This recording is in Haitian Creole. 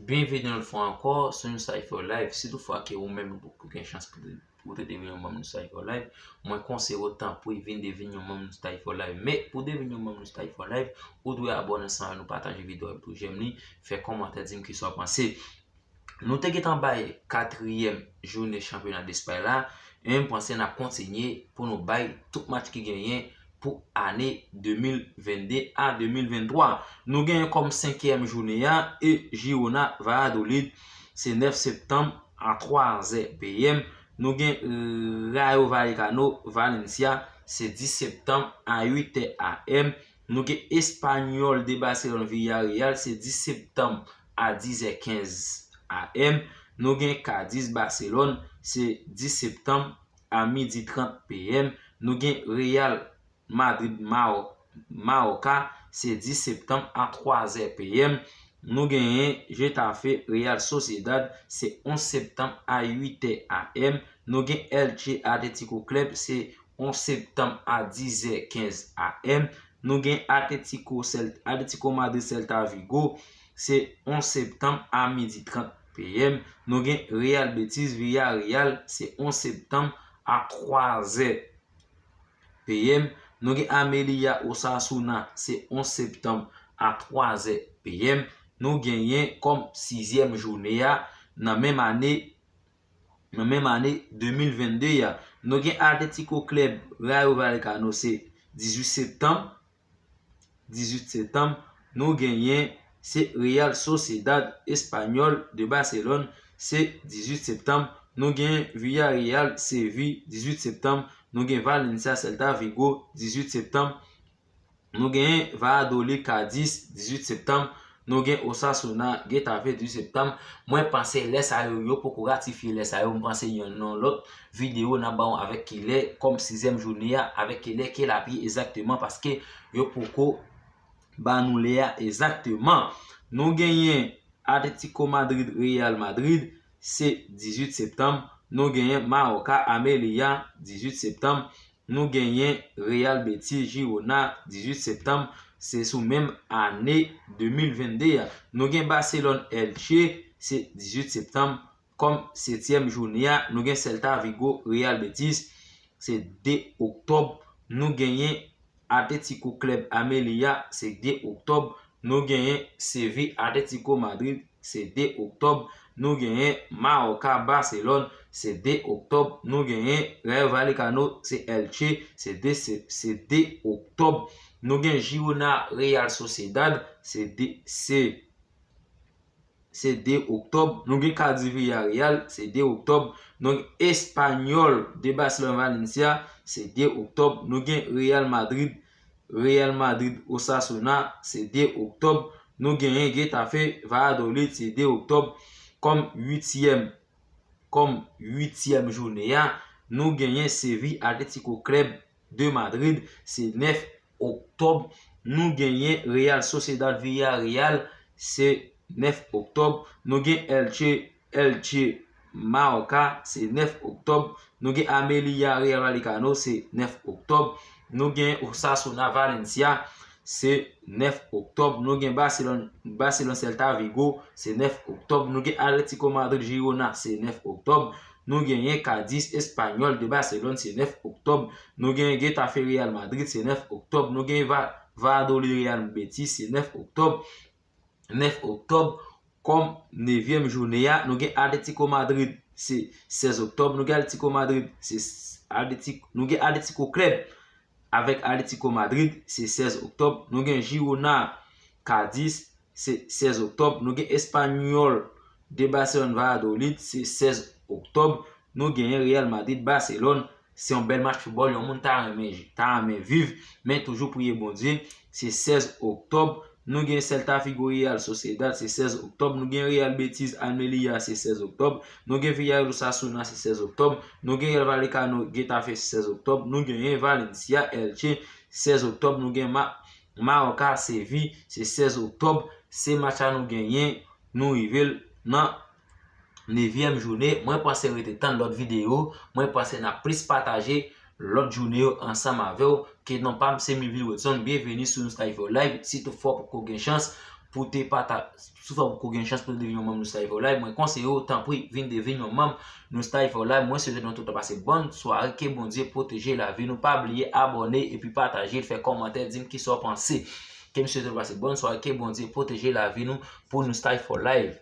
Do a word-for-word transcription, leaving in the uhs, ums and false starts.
Byenveni yon lòt fwa ankò sou New Style for Life. Si toutfwa ke ou menm ou poko gen chans pou te, pou te devni yon manm New Style for Life, mwen konseye w tanpri vin devni yon manm New Style for Life. Men pou devni yon manm New Style for Life, ou dwe abòne ansanm avè nou, pataje videyo a, tou jèm li, fè kòmantè, di m kisa w panse. Nou te gentan bay katriyèm jounen chanpyona Despay la, e m panse n ap kontinye pou nou bay tout match ki genyen pou ane de mil venn de a de mil venn twa. Nou genyen kòm senkyèm jounen an e Girona Valladolid, se nèf septanm a twa zè P M. Nou gen Rayo Vallecano Valencia, se dis septanm a uit è A M. Nou gen Espanyòl de Barcelone Villarreal, se dis septanm a dis è kenz A M. Nou gen Cadiz Barcelone, se dis septanm a midi trant P M. Nou gen Real Madrid Mallorca, se dis septanm a twa zè P M. Nou genyen Getafe Real Sociedad, se onz septanm a uit è A M. Nou gen Elche Atletico Club, se onz septanm a dis è kenz A M. Nou gen Atletico, Cel- Atletico Madrid Celta Vigo, se onz septanm a midi trant P M. Nou gen Real Betis Villarreal, se onz septanm a twa zè P M. Nou gen Amelia Osasuna, se onz septanm a twa zè P M. Nou genyen kòm sizyèm jounen a nan menm ane, nan menm ane de mil venn de a. Nou gen Atletico Club Rayo Vallecano, se dizuit septanm, dizuit septanm. Nou genyen se Real Sociedad Espanyòl de Barcelone, se dizuit septanm. Nou genyen Villarreal Seville, dizuit septanm. Nou gen Valencia Celta Vigo, dizuit septanm. Nou genyen Valladolid Cadiz, dizuit septanm. Nou gen Osasuna Getafe, dizuit septanm. Mwen panse lè sa yo, yo poko ratifye lè sa yo. Mwen panse yon nan lòt videyo n ap ba w avèk kilè kòm sizyèm jounen an, avèk kilè ke l ap ye egzakteman, paske yo poko ba nou lè a egzakteman. Nou genyen Atletico Madrid Real Madrid, se dizuit septanm. Nou genyen Mallorca Amelia, dizuit septanm. Nou genyen Real Betis Girona, dizuit septanm. Se sou menm ane de mil venn de a. Nou gen Barcelone Elche, se dizuit septanm. Kòm setyèm jounen a, nou gen Celta Vigo Real Betis, se de oktòb. Nou genyen Atletico Club Amelia, se de oktòb. Nou genyen Seville Atletico Madrid, se de oktòb. Nou genyen Mallorca Barcelone, se de oktòb. Nou genyen Rayo Vallecano, se Elche, se de, se, se de oktòb. Nou gen Girona Real Sociedad, se de, se se de oktòb. Nou gen Cadiz Villarreal, se de oktòb. Nou gen Espanyòl de Barcelone Valencia, se de oktòb. Nou gen Real Madrid, Real Madrid Osasuna, se de oktòb. Nou genyen Getafe Valladolid, se de oktòb. Kòm uityèm, kòm uityèm jounen an, nou genyen Seville Atletico Club de Madrid, se nèf oktòb. Nou genyen Real Sociedad Villarreal, se nèf oktòb. Nou gen Elche, Elche Mallorca, se nèf oktòb. Nou gen Amelia Real Vallecano, se nèf oktòb. Nou gen Osasuna Valencia, se nèf oktòb. Nou gen Barcelone, Barcelone Celta Vigo, se nèf oktòb. Nou gen Atletico Madrid Girona, se nèf oktòb. Nou genyen Cadiz Espanyòl de Barcelone, se nèf oktòb. Nou genyen Getafe Real Madrid, se nèf oktòb. Nou genyen Va- Valladolid Real Betis, se nèf oktòb. Nèf oktòb, kòm nevyèm jounen an, nou gen Atletico Madrid, se sèz oktòb. Nou gen Atletico Madrid, se s- Atletic- nou gen Atletico Club avèk Atletico Madrid, se sèz oktòb. Nou gen Girona Cadiz, se sèz oktòb. Nou gen Espanyòl de Barcelone Valladolid, se sèz oktòb. Nou genyen Real Madrid Barcelone, se yon bèl match foutbòl, yon moun ta renmen, ta renmen viv, men toujou priye Bondye, se sèz oktòb. Nou gen Celta Vigo Real Sociedad, se sèz oktòb. Nou gen Real Betis Almeria, se sèz oktòb. Nou gen Villarreal Osasuna, se sèz oktòb. Nou gen Rayo Vallecano Getafe, se sèz oktòb. Nou genyen Valencia Elche, sèz oktòb. Nou gen Ma- Mallorca Seville, se sèz oktòb. Se match sa nou genyen, nou rive l nan nevyèm jounen. Mwen panse rete tann lòt videyo. Mwen panse n ap plis pataje lòt jounen yo ansanm avè w. Ke non pa m se Milville Watson. Byenveni sou New Style for Life. Si toutfwa w poko gen chans, pou te pata, si w poko gen chans pou te vin yon manm nou Style for Life, mwen konseye w, tanpri, vin devin yon manm nou Style for Life. Mwen swete nou tout pase bòn sware, ke Bondye pwoteje lavi nou. Pa bliye abòne epi pataje, fè kòmantè, di m kisa w panse. Ke m swete nou pase bòn sware, ke Bondye pwoteje lavi nou pou nou Style for Life.